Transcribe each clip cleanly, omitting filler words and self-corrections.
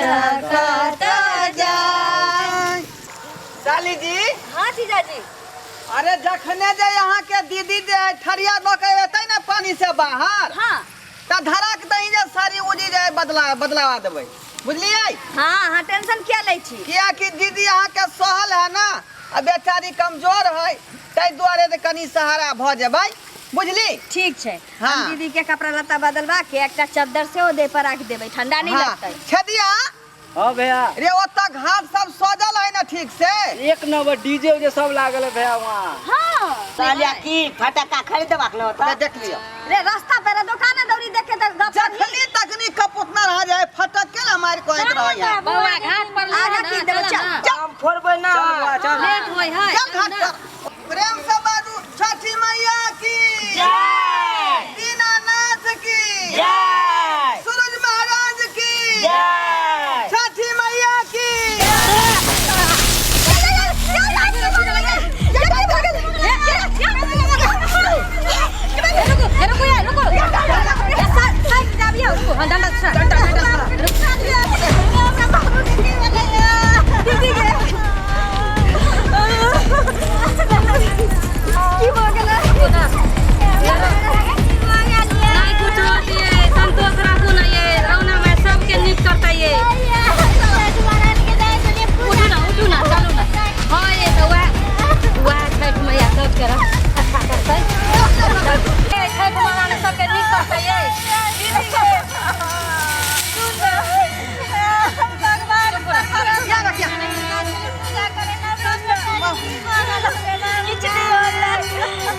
लचकत जाय। साली जी। हाँ जीजाजी। अरे जखने जे यहाँ के दीदी जे ठरिया दऽ के एतै ने पानी से बाहर, हाँ, तऽ धड़क दही जे साड़ी उजी जे बदला बदलावा देबै, बुझलियै? हाँ हाँ, टेंशन किया लै छी? कियाकि दीदी अहाँ के सहल है ना, आ बेचारी कमजोर है, ताहि दुआरे जे कनि सहारा भऽ जेबै, बुझली? ठीक छै। हाँ। हम दीदी के कपड़ा लत्ता बदलवा के एकटा चद्दर सेहो देह पर राखि देबै, ठंडा नहीं हाँ। लगतै। छेदिया। हाँ भैया। रे ओतऽ घाट सब सजल है ना ठीक से? एक नंबर डीजे उजे सब लागल है भैया वहाँ। हाँ। कहलिया की फटक्का खरीदबाक न होता? रे देख लियो। रे रास्ता पर दुकान दौरी देखे त गप जखनी तखनी कपुतना रह जाए, फटक के ना मार कोई रह जाए। बौआ घाट पर ले आगा ना, की देबै, चल चल, ना। चल। हम फोड़बै ना। चल बौआ, चल। लेट होय है। चल घाट पर। प्रेम से बाजू छठी मैया की जय। दीनानाथ की जय। सूरज महाराज की जय। छठी मैया की। रुको रुको यार, रुको। ए, साइड जाबियो, रुको। हाँ, डंडा डंडा नहीं कुछ होती है, संतोष राखू ना, ये रौना में सबके नीक करता ये। उठू ना, उठू ना, चलू ना। हाँ, ये तो वह वह छठ मैया सबके अच्छा करतै। ए, छठ मैया ने सबके नीक करतै ये।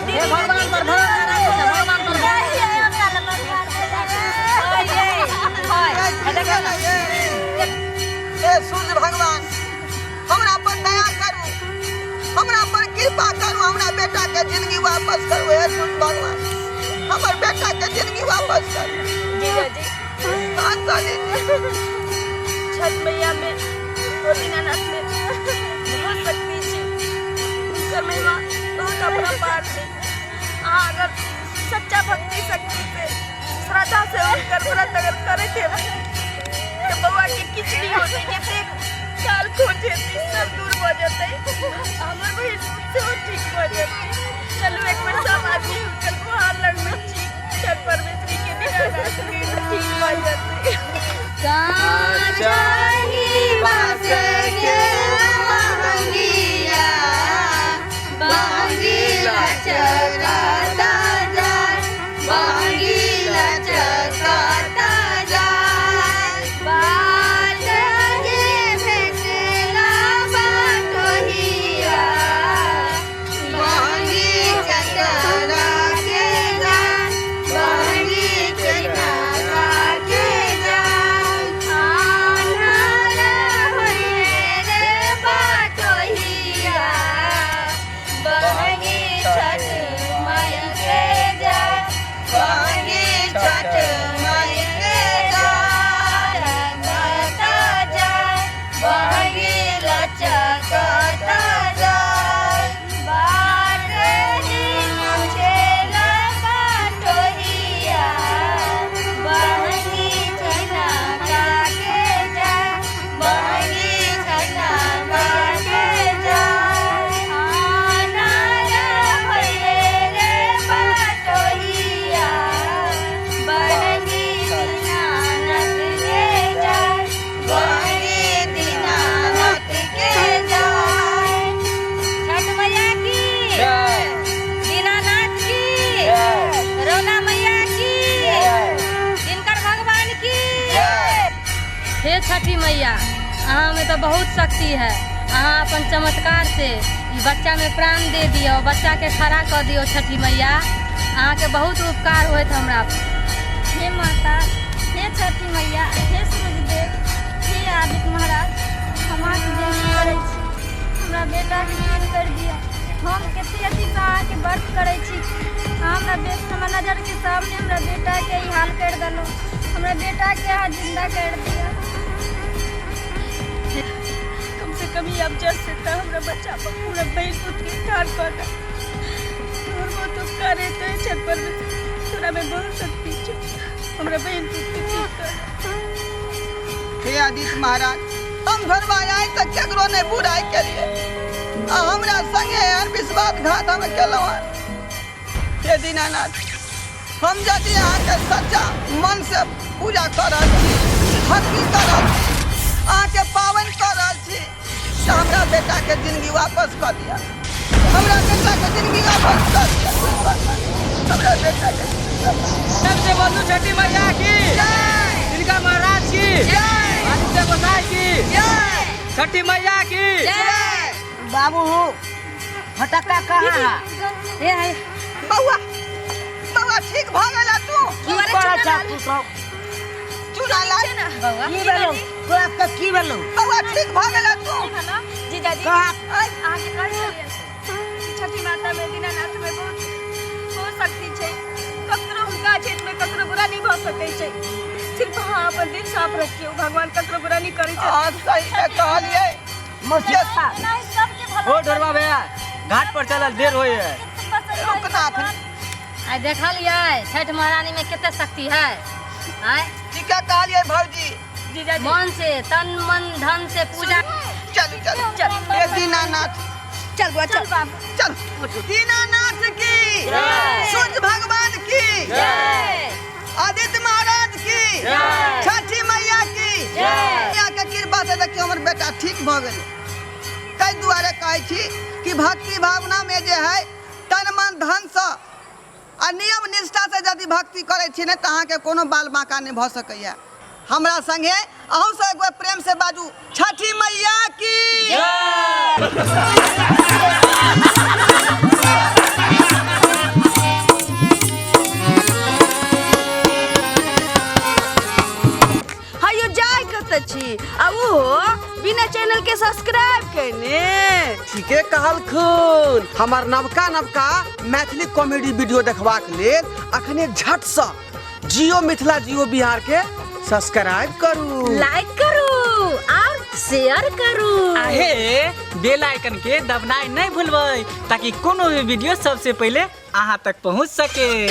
हे भगवान पर भरोसा राखू ना, भगवान पर हाँ, ये, हाँ, देखो ना। हे सूर्य भगवान, हमरा पर दया करू, हमरा पर कृपा करू, हमरा बेटा के जिंदगी वापस करू। हे सूर्य भगवान, हमर बेटा के जिंदगी वापस करू। जीजाजी। हाँ, साली जी। छठ मैया में और दीनानाथ में बहुत शक्ति छै, हुनकर महिमा बहुत अपरम्पार छै। अहाँ अगर सच्चा भक्ति शक्ति से श्रद्धा से हुनकर व्रत अगर करैत हेबै तऽ बौआ के किछु नहि होतै, जतेक काल खोज हेतै सब दूर भऽ जेतै, हमर बहिन सेहो ठीक भऽ जेतै। चलू एक बेर सब आदमी हुनकर गुहार लगबै छी, छठ परमेश्वरी के, दीनानाथ के, ठीक भऽ जेतै। चाही बास के बहंगिया, बहंगी लचकता जाय, बहंगी लचकता जाय। बाट जे भेटला बाटोहिया, बहंगी चकरा के जाय, बहंगी चकरा के जाय। आन्हर होइए रे बाटोहिया, बहंगी छठ माई के जाय, बहंगी छठ माई के जाय। लचकता जाय, बहंगी लचकता जाय। बाट जे पूछेला बाटोहिया, बहंगी छना काके जाय, बहंगी छना काके जाय। आनार होइए रे बाटोहिया, बहंगी दीनानाथ के जाय, बहंगी दीनानाथ के जाय। छठ मैया की जय। दीनानाथ की जय। रौना मैया की जय। दिनकर भगवान की जय। हे छठी मैया, अहाँ में तो बहुत शक्ति है, अहाँ अपन चमत्कार से ई बच्चा में प्राण दे दियौ, बच्चा के खड़ा कऽ दियौ। छठी मैया, अहाँके बहुत उपकार होइत हमरा। हे माता, हे छठी मैया, हे सूर्यदेव, हे आदित्य महाराज, हम अहाँके विनती करै छी, हमरा बेटाके ठीक करि दिअ। हम कते अथीसँ अहाँके व्रत करै छी, अहाँ हमरा बे हमर नजरके सामने हमरा बेटाके ई हाल करि देलहुँ। हमरा बेटाके अहाँ जिन्दा करि दिअ। कम से कम ई अवसर से तऽ हमरा बच्चा हमरा बहिन पुत के ठाढ़ कऽ दे। तोहर बहुत उपकार हेतै छठ पर, तोरा में बहुत शक्ति छै, हमरा बहिन पुत के ठीक कर। हे आदित्य महाराज, हम घरवा आइ तक केकरो नहि बुराइ केलियै आ हमरा संगे एहन विश्वासघात हम केलहुँ हन। हे दीनानाथ, हम यदि अहाँके सच्चा मन से पूजा कऽ रहल छी, भक्ति कऽ रहल छी, अहाँके पाबनि कऽ रहल छी, तऽ हमरा बेटाके जिंदगी वापस कऽ दिअ। हमरा बेटाके जिंदगी वापस कऽ दिअ। हमरा बेटाके जिंदगी वापस। सबसे बोलू छठी मैया की जय! तिनका महाराज की जय! आदित्य गोसाई की जय! छठी मैया की जय! बाबू, फटक्का कहाँ है? हे है। बौआ, बौआ, ठीक भऽ गेला तू? की करै छह तू सब? चूड़ा लाल। बौआ। की भेलौ तोरा के? की भेलौ? बौआ, ठीक भऽ गेला तू? जीजाजी। कहाँ? अहाँके कहै छलियै कि छठी माता में, दीनानाथ में बहुत बहुत शक्ति छै। ककरो हुनका क्षेत्र में ककरो बुरा नहीं भऽ सकै छै। सिर्फ अहाँ अपन दिल साफ रखियौ, भगवान ककरो बुरा नहीं करै छै। अहाँ सही में कहलियै। मौसी। सबके भला। ओ ढोरबा भैया, घाट पर चलल, देर होय है। रुकना अखन। आइ देखलियै छठि महारानी में कते शक्ति है आय? ठीके कहलियै भौजी। जीजाजी। मन से, तन मन धन से पूजा। चलू चलू चल। हे दीनानाथ। चल बुआ, चल। चल। दीनानाथ की, सूर्य भगवान की, आदित्य महाराज की, छठी मैया की। मैया के कृपा से देखियौ, हमर बेटा ठीक भऽ गेलै। ताहि दुआरे कहै छी कि भक्ति भावना में जे है, तन मन धन से आ नियम निष्ठा से यदि भक्ति करै छी ने, तऽ अहाँके कोनो बाल बाँका नहि भऽ सकैया। हमरा संगे अहूँ सब एक बेर प्रेम से बाजू, छठी मैया की। हयो, जाय कतऽ छी आ ओहो बिना चैनल के सब्सक्राइब केने? ठीके कहलखुन। हमर नवका नवका मैथिली कॉमेडी वीडियो देखबाक लेल अखने झटसँ जियो मिथिला, जियो बिहार के सब्सक्राइब करू, लाइक करू और शेयर करू। आहे बेल आइकन के दबनाइ नहीं भूलबै, ताकि कोनो भी वीडियो सबसे पहले अहाँ तक पहुँच सके।